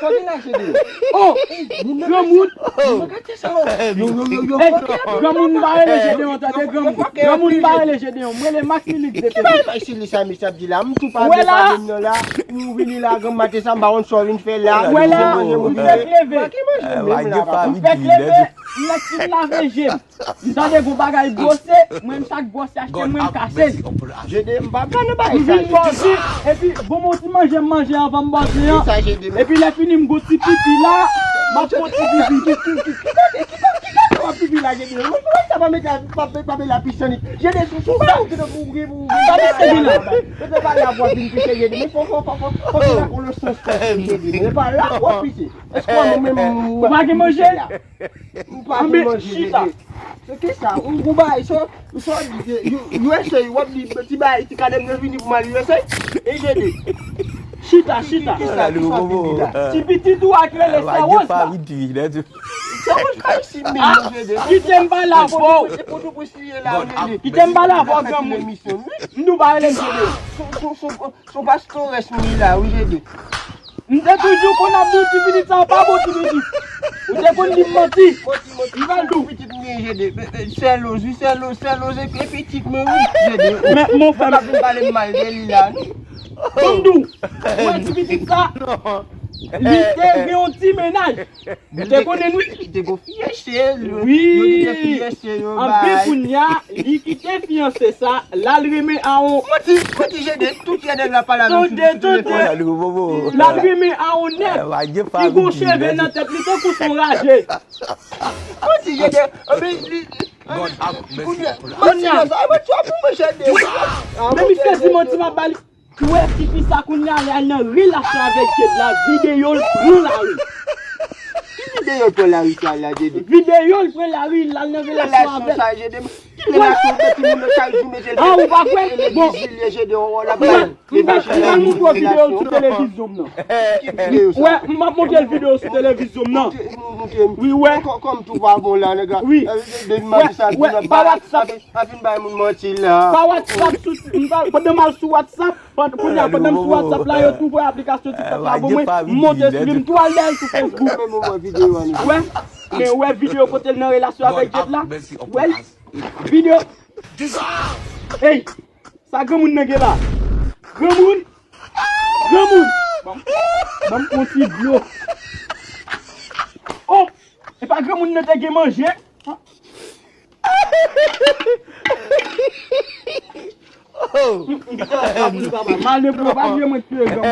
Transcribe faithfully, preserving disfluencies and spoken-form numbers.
Sa w gen la, Jede? Oh, granmoun. Yo, yo, yo, yo, granmoun pa rele Jede yon, tande, granmoun. Granmoun pa rele Jede yon. Mwen rele Max Minix de Ki bagay Fasil sa, mesye ap di la? M tou pa vle pale m nan la. Ou vini la, granm maten sa, m pa konn sa w vin fè la. Ou wè la, m fèk leve. M fèk leve, m mèt fin lave je m. M tande gon bagay bwose, mwen m chak bwose achte mwen m kase l. Jede, m pa pran nan bagay sa, Jede. M vin bwose, epi bon, bon ti manje m manje anvan m bwose an. Epi lè fini m gon ti pipi la, m ap fè ti pipi. Ki kote, ki kote, ki kote w ap pipi la, Jede? Mwen, mwen, sa pa mete, pa, pa, pa mete la pisan li. Jede, sou, sou sa ou te pou gen, pou gen. Sa mesye gen la? Mwen te pale avwa vin pise, Jede. Men fò, fò, fò, fò, fò, fò, fò, fò, Jede. Men pa la w ap pise. Èske w menm, ou pa gen manje? M pa gen manje, Jede. Se ki sa? Ou, ou bay, so, so, U S A, w ap di, ti bay, ti kadèm yo vini pou m al U S A? E Jede. Chita, chita. Ki sa, ki sa pipi la? Ti pitit ou a k rele Sè Wòz la. Sè Wòz pa isi menm, Jede. Kite m pale avè w. Kite m pale avè w, granmoun. M di w pa rele m Jede. Son, son, son, son pastores m ye la, wi, Jede. M te toujou konn ap di w ti pitit sa a pa bon ti pitit. Ou te konn di m manti. Manti, manti. M pral di w. Pitit m ye, Jede. Sè Loz, wi, Sè Loz, Sè Loz, e, e pitit mwen, wi, Jede. Men, mon frè. Ou pa vin pale m mal de li la, non. Ban m di w. Ou wè ti pitit sa, li te gen yon ti mennaj. Ou te konnen, wi. Li te gon fiyanse, yo, yo te fiyanse, yo bay. Anpi kounye a, li kite fiyanse sa, l al renmen a yon. Manti, manti, Jede, tout Jede la pale avè m sou, sou telefòn. Tande, tande. L al renmen a yon nèg ki gon cheve nan tèt li tankou son raje. Manti, Jede, anpi li, li, kounye a, manti, manti, Jede. Men misye di manti m ap ba li. Ou wè tifi sa kounye a, lè l nan relasyon avèk Jade la, videyo l pran lari. Ki videyo l pran lari sa la, Jede? Videyo l pran lari, l al nan relasyon avèk. Relasyon sa, Jede? Ki relasyon? Bèt timoun nan chak jou mete l. Ah, ou pa kwè? Bon. Jede, w wè l ap bay. M pral montre w videyo sou televizyon m nan. Ki videyo sa? Wè, m ap montre l videyo sou televizyon m nan. Montre, montre m. Wi, wè. Kò, kòm tou pa bon la, nèg la. Wi. Depi maten sa, wè, pa WhatsApp. Pa fin bay moun manti la. Pa WhatsApp sou, m pa, pandan m al sou WhatsApp, pandan, kounye a, pandan m sou WhatsApp la, yo tou voye aplikasyon TikTok la ban mwen, m monte sou li, m tou al dèyè l sou Facebook. Wè, men wè videyo kote l nan relasyon avèk Jade la. Wè l, videyo. Ey, sa granmoun nan gen la. Granmoun, granmoun. Ban m, ban m yon ti dlo. Oh, e pa granmoun nan te gen manje? Oh. Male pou yo pa vye mwen tiye granmoun.